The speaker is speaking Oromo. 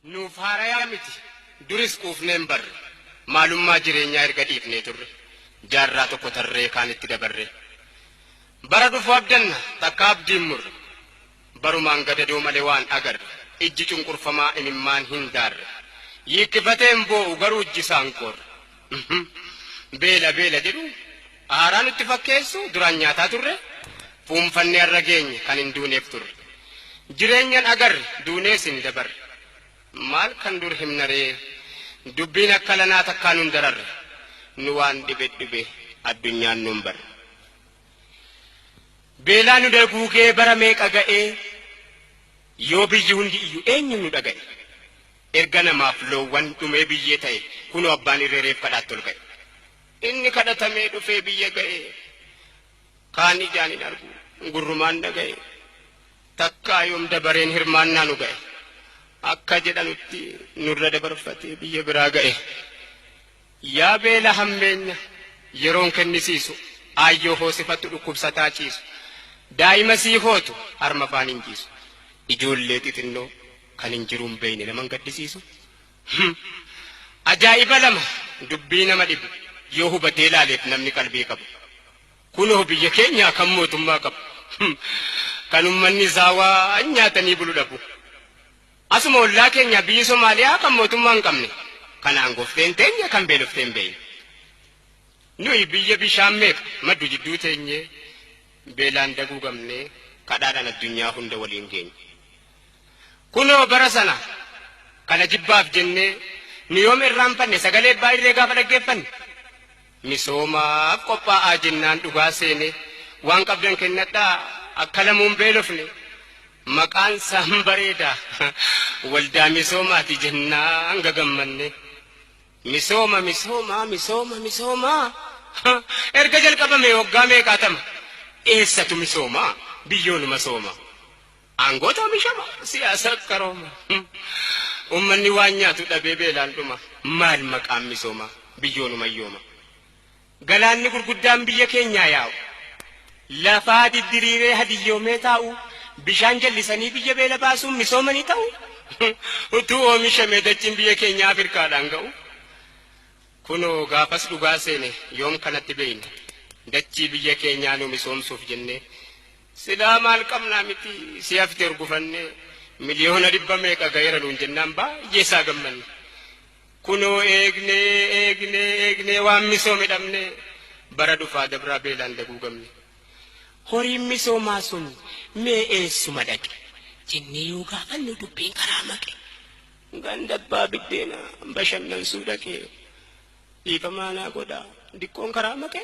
Nuuf haarayaa miti duris quufnee hin barre maalummaa jireenyaa erga dhiifnee turre jaarraa tokko tarree kaanitti dabarree bara dhufu abdanna takkaa abdii hin murre barumaan gadadoo malee waan agarre ijji cunqurfamaa imimmaan hin daarre yiikkifatee hin boo'u garuu ijji isaa hin qoorre beela beela jedhu haaraa nutti fakkeessu duraan nyaataa turre fuunfannee har'a geenye kan hin duuneef turre jireenyan agarre duunees hin dabarre maal kan dur himnaree dubbiin akka lanaa takkaa nun dararre nu waan dhibe dhibe addunyaan nun barre beelaa nu daguugee bara meeqa ga'ee yoo biyyi hundi iyyu eenyu nu dhaga'e erga namaaf loowwan dhumee biyyee ta'e kunoo abbaan irree reef kadhaatti ol ka'e inni kadhatamee dhufee biyya ga'e kaan ijaan hin argu gurrumaan dhaga'e takkaa yoom dabareen hirmaannaa nu ga'e akka jedhanutti nurra dabarfatee biyya biraa ga'e yaa beela hammeenya yeroon kennisiisu aayyoo hoosifattu dhukkubsataa ciisu daa'ima sii hootu harma afaan hin jiisu ijoollee xixinnoo kan hin jiruun beeyne naman gaddisiisu ajaa'iba lama dubbii nama dhibu yoo hubatee laaleef namni qalbii qabu kunoo biyya keenyaa kan mootummaa qabu kan ummanni isaa waan nyaatanii bulu dhabu asuma ollaa keenya biyyi Somaaliyaa kan mootummaa hin qabne kan aangofteen teenye kan beelofteen beeyne nuyi biyya bishaan meeqa maddu jidduu teenye beelaan daguugamne kadhaadhaan addunyaa hunda waliin geenye kunoo bara sana kana jibbaaf jennee nu yoom irraanfanne sagalee abbaa irree gaafa dhaggeeffanne misoomaaf qophaa'aa jennaan dhugaa seene waan qabdan kennadhaa akka lamuun beelofne maqaan isaan bareeda waldaa misoomaati jennaan gagammanne misooma misooma misooma misooma erga jalqabame waggaa meeqaatama eessatu misooma biyyoonuma sooma aangoota oomishama siyaasa qarooma ummanni waan nyaatu dhabee beelaan dhuma maal maqaan misooma biyyoonuma yooma galaanni gurguddaan biyya keenyaa yaa'u lafaa diddiriiree hadiyyoomee taa'u bishaan jallisanii biyya beela baasuun misoomanii ta'u utuu oomishamee dachiin biyya keenyaa Afrikaadhaan ga'u kunoo gaafas dhugaa seene yoom kanatti beeyne dachii biyya keenyaa nu misoomsuuf jennee silaa maal qabnaa miti si hafte urgufannee 100,000,000 meeqa ga'eera nuun jennaan baay'ee isaa gammanne kunoo eegnee eegnee eegnee waan misoome dhabne bara dhufaa dabraa beelaan daguugamne horiin misoomaa sun mee eessuma dhaqe jennee yoo gaafannu dubbiin karaa maqe ganda abbaa biddeena bashannansuu dhaqe dhiifamaa naa godha diqqoon karaa maqe.